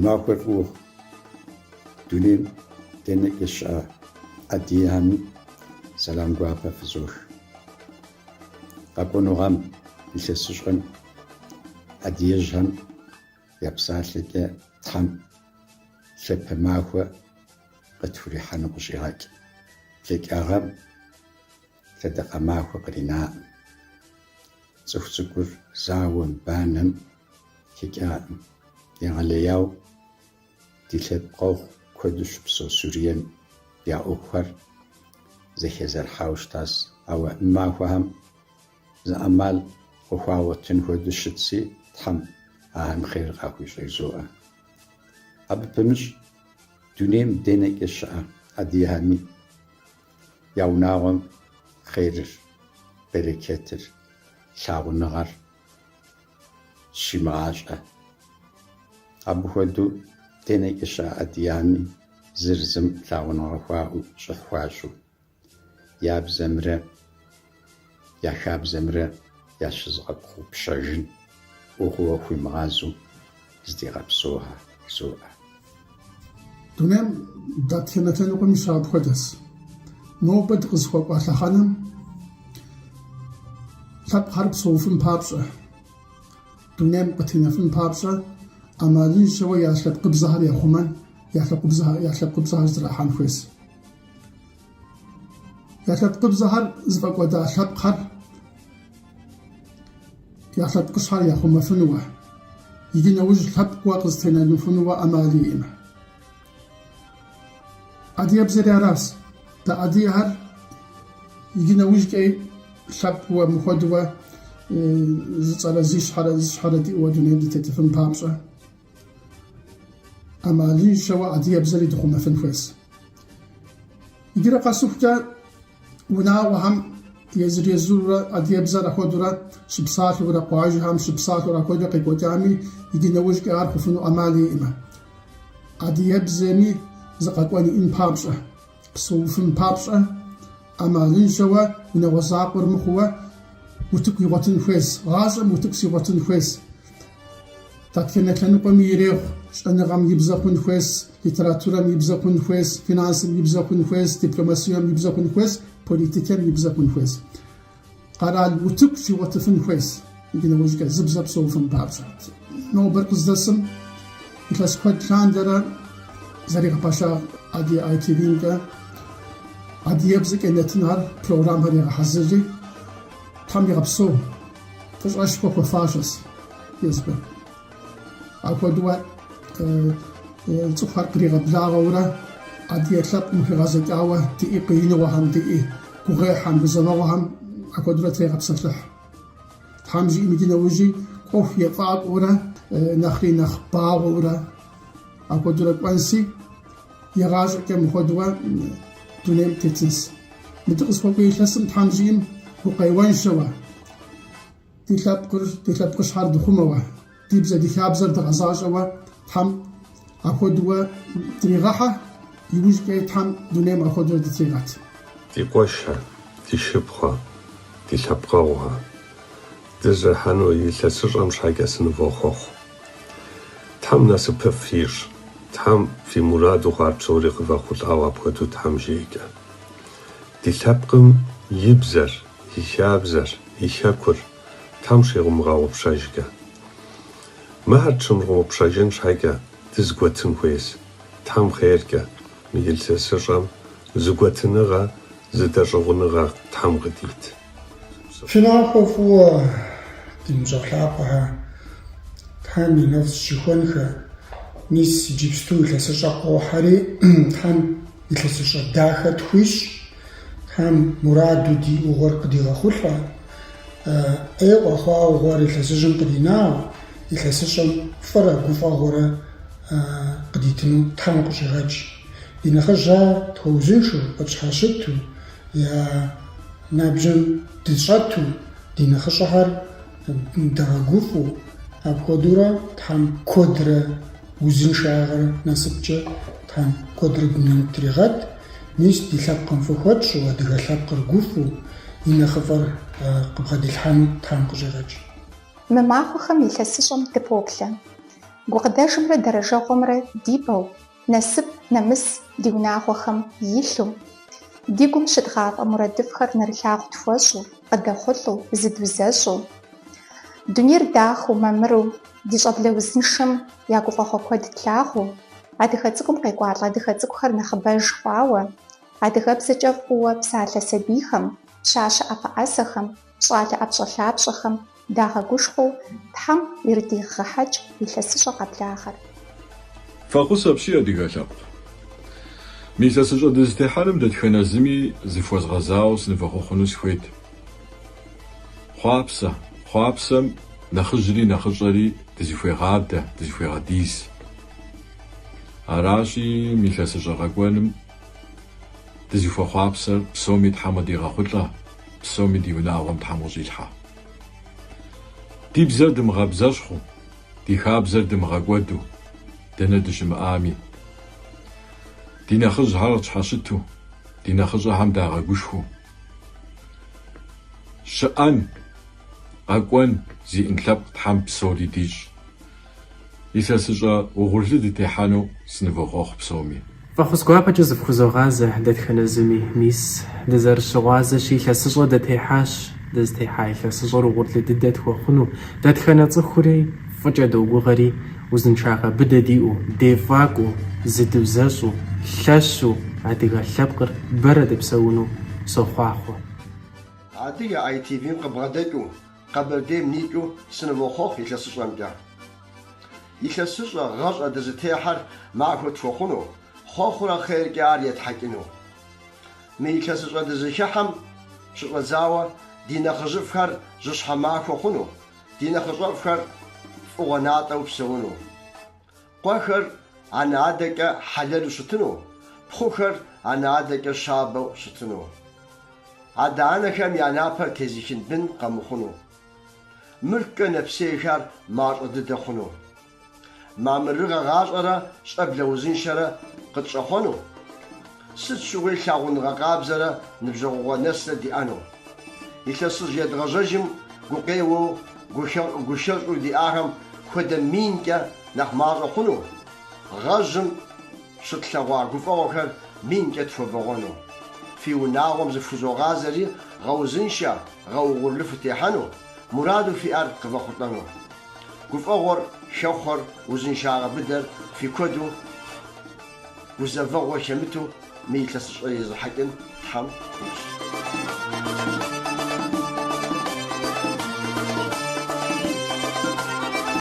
махуэр фӏы ухъу. Дунейм дэнэкӏэ щыӏэ адыгэхэми сэлам гуапэ фызох. Къэкӏуэну гъэм, илъэсыщӏэм, адыгэжьхэм я псалъэкӏэ Тхьэм лъапэ махуэ къытхурихьэну къыщӏигъэкӏ. Блэкӏа гъэм лъэдакъэ махуэ къринаӏым. Цӏыху цӏыкӏур зауэм, банэм хэкӏаӏым. Егъэлеяу ди лъэпкъэгъу куэду щыпсэу Сурием я ӏуэхухэр зэхэзэрыхьауэ щытащ, ауэ мы махуэхэм зы ӏэмал къыхуагъуэтын хуэдэу щытси, Тхьэм ахэм хъер къахуищӏэ жызоӏэ. Абы пэмыщӏ дунейм дэнэкӏэ щыӏэ адыгэхэми я унагъуэм хъерыр, берекетыр, лъагъуныгъэр щимыгъащӏэ. Абы хуэдэу дэнэкӏэ щыӏэ адыгэми зыр зым лъагъуныгъэ хуаӏэу, щӏыхь хуащӏу, я бзэмрэ я хабзэмрэ ящызыгъэгъупщэжын ӏуэхугъуэ хуимыгъазэу зыдигъэпсэухэ жызоӏэ. Дунейм дэтхэнэ лъэныкъуэми щыапхуэдэщ. Нобэ дыкъызыхуэкӏуа лъэхъэнэм лъэпкъхэр псэуфын папщӏэ, дунейм къытенэфын папщӏэ ӏэмалыншэуэ я лъэпкъыбзэхэр яхъумэн, я лъэпкъыбзэхэр зрахьэн хуейщ. Я лъэпкъыбзэхэр зыфӏэкӏуэда лъэпкъхэр я лъэпкъыщхьэр яхъумэфынуэ, иджы нэужь лъэпкъыуэ къызэтенэфынуэ ӏэмал иӏымэ. Адыгэбзэри аращ. Дэ адыгэхэр иджы нэужькӏэ лъэпкъыуэ мыхуэдууэ зы цӏэрэ зи щхьэрэ зы щхьэрэ диӏэуэ дунейм дытетыфын папщӏэ. ӏэмалыншэуэ адыгэбзэри дыхъумэфын хуейщ. Иджырэ къэсыхукӏэ унагъуэхэм езыр-езырурэ адыгэбзэр апхуэдэурэ щыпсалъэурэ, къуажэхэм щыпсалъэурэ апхуэдэу къекӏуэкӏами, иджы нэужькӏэ ар хъуфыну ӏэмал иӏымэ. Адыгэбзэми зы къэкӏуэн иӏын папщӏэ, псэуфын папщӏэ, ӏэмалыншэуэ унагъуэ закъуэр мыхъууэ утыку игъуэтын хуейщ, гъащӏэм утыку щигъуэтын хуейщ. Дэтхэнэ лъэныкъуэми ирехъу, щӏэныгъэм и бзэ хъун хуейщ, литературэм и бзэ хъун хуейщ, финансым и бзэ хъун хуейщ, дипломасием и бзэ хъун хуейщ, политикэм и бзэ хъун хуейщ. Къэрал утыку щигъуэтыфын хуейщ иджы нэужькӏэ зы бзэ псэуфын папщӏэ. Нобэр къыздэсым илъэс куэд лъандэрэ зэригъэпэща Адыгэ ITV-мкӏэ адыгэбзэкӏэ нэтынхэр, программхэр егъэхьэзырри, Тхьэм игъэпсэу, фӏыщӏэшхуэ хуэфащэщ езбы. Апхуэдэуэ цӏыхухэр къригъэблагъэурэ адыгэ лъэпкъым хуегъэзэкӏауэ диӏи къииныгъуэхэм, диӏи гугъуехьхэм, гузэвэгъуэхэм апхуэдэурэ трегъэпсэлъыхь. Тхьэм жиӏэм иджы нэужьи ӏуэху ефӏакӏуэурэ, нэхъри нэхъ багъуэурэ апхуэдэурэ кӏуэнси, игъащӏэкӏэ мыхуэдэуэ дунейм тетынс. Мы дыкъызыхуэкӏуэ илъэсым Тхьэм жиӏэм гукъеуэншэуэ, ди лъэпкъыр, ди лъэпкъыщхьэр дыхъумэуэ, ди бзэ, ди хабзэр дыгъэзащӏэуэ Тхьэм апхуэдэуэ дригъэхьэ, иужькӏэ Тхьэм дунейм апхуэдэурэ дытригъэт. Ди къуэшхэ, ди шыпхъухэ, ди лъэпкъэгъухэ, дызыхьэну илъэсыщӏэм щхьэкӏэ сынывохъуэхъу. Тхьэм насыпыфӏ фищӏ, Тхьэм фи мураду хъуар псори къывэхъулӏауэ апхуэдэу Тхьэм жиӏэкӏэ. Ди лъэпкъым и бзэр, и хабзэр, и хэкур Тхьэм щигъэмыгъэгъупщэжкӏэ. Мыхэр тщымыгъупщэжын щхьэкӏэ дызэгуэтын хуейщ. Тхьэм хъеркӏэ мы илъэсыщӏэм зэгуэтыныгъэ, зэдэщӏыгъуныгъэ Тхьэм къыдит. Фи махуэ фӏыуэ, ди ныбжьэгъу лъапӏэхэ, Тхьэм и нэфӏ зыщыхуэнхэ, мис иджыпсту илъэсыщӏэ къохьэри, Тхьэм илъэсыщӏэ дахэ тхуищӏ, Тхьэм мураду диӏэу хъуар къыдигъэхъулӏэ, ӏей къэхъуауэ хъуар илъэсыжьым къринауэ, илъэсыщӏэм фӏырэ гуфӏэгъуэрэ къыдитыну Тхьэм къыщӏигъэкӏ. Ди нэхъыжьхэр тхуэузыншэу, къытщхьэщыту, Я набжьэм дыщӏэту, ди нэхъыщӏэхэр дгъэгуфӏэу, апхуэдэурэ Тхьэм куэдрэ узыншагъэрэ насыпкӏэ Тхьэм куэдрэ дунейм тригъэт. Мис ди лъэпкъым фӏы хуэтщӏу, адыгэ лъэпкъыр гуфӏэу, и нэхъыфӏыр къыбгъэдилъхьэну Тхьэм къыщӏигъэкӏ. Мы махуэхэм илъэсыщӏэм дыпоплъэ. Гукъыдэжымрэ дэрэжэгъуэмрэ ди бэу, насып, нэмыс ди унагъуэхэм илъу, ди гум щыдгъафӏэ мурадыфӏхэр нэрылъагъу тхуэщӏу, къыдэхъулӏэу, зыдузэщӏу, дунейр дахэу, мамыру, ди щӏэблэ узыншэм я гуфӏэгъуэ куэд тлъагъуу, адыгэ цӏыкӏум къекӏуалӏэ адыгэ цӏыкӏухэр нэхъыбэж хъуауэ, адыгэбзэкӏэ фӏыуэ псалъэ сабийхэм, пщащэ ӏэпэӏэсэхэм, щӏалэ ӏэпщӏэлъапщӏэхэм дагъэгушхуэу Тхьэм ирыдигъэхьэкӏ илъэсыщӏэ къэблагъэр. Фӏэхъус апщий, адыгэ лъэпкъ. Мы илъэсыщӏэ дызытехьэнум дэтхэнэ зыми зыхуэзгъэзауэ сынывэхъуэхъуну сыхуейт. Хъуапсэ, хъуапсэм нэхъыжьри нэхъыщӏэри дызыхуегъадэ, дызыхуегъэдиз. Аращи, мы илъэсыщӏэ къэкӏуэным дызыхуэхъуапсэр псоми Тхьэм къыдигъэхъулӏэ, псоми ди унагъуэм Тхьэм къыщӏилъхьэ. Ди бзэр дымыгъэбзэщхъуу, ди хабзэр дымыгъэкӏуэду, дэнэ дыщымыӏами. Ди нэхъыжьхэр къытщхьэщыту, ди нэхъыщӏэхэм дагъэгушхуэу. Щыӏэн, къэкӏуэн зиӏэн лъэпкъ Тхьэм псори дищӏ. Илъэсыщӏэ угъурлы дытехьэну сынывохъуэхъу псоми. Фӏэхъус гуапэкӏэ зыфхузогъазэ дэтхэнэ зыми. Мис, дызэрыщыгъуазэщи, илъэсыщӏэ дытехьащ, дызытехьа илъэсыщӏэр угъурлы дыдэ тхуэхъуну, дэтхэнэ цӏыхури фӏыкӏэ догугъэри, узыншагъэ быдэ диӏэу, дефӏакӏуэу, зыдузэщӏу, лъэщу адыгэ лъэпкъыр бэрэ дыпсэуну сохъуахъуэ. Адыгэ ITV-м къыбгъэдэкӏыу, Къэбэрдейм никӏыу сынывохъуэхъу илъэсыщӏэмкӏэ. Илъэсыщӏэ гъэщӏэ дызытехьэр махуэ тхуэхъуну, хъуэхъурэ хъеркӏэ ар етхьэкӏыну. Мы илъэсыщӏэ дызыхыхьэм щыщӏэдзауэ ди нэхъыжьыфӏхэр жьыщхьэ махуэ хъуну, ди нэхъыщӏэфӏхэр фӏыгъуэ натӏэу псэуну. Къуэхэр анэ-адэкӏэ хьэлэлу щытыну, пхъухэр анэ-адэкӏэ щабэу щытыну. Адэ-анэхэм я напэр тезыхын бын къэмыхъуну. Мылъкукӏэ нэпсейхэр мащӏэ дыдэ хъуну. Мамырыгъэ гъащӏэрэ щӏэблэ узыншэрэ къытщӏэхъуэну. Сыт щыгъуи лъагъуныгъэ къабзэрэ ныбжьэгъугъэ нэсрэ диӏэну. Илъэсыжь едгъэжьэжым гукъеуэу, гухэщӏу диӏахэм хуэдэ минкӏэ нэхъ мащӏэ хъуну, гъэжьым щытлъэгъуа гуфӏэгъуэхэр минкӏэ тхуэбэгъуэну. Фи унагъуэм зыфхузогъазэри гъэ узыншэ, гъэ угъурлы фытехьэну, мураду фиӏэр къывэхъулӏэну. Гуфӏэгъуэр, хэхъуэр, узыншагъэ быдэр фи куэду, гузэвэгъуэ хэмыту мы илъэсыщӏэр езыхьэкӏын Тхьэм ищӏ.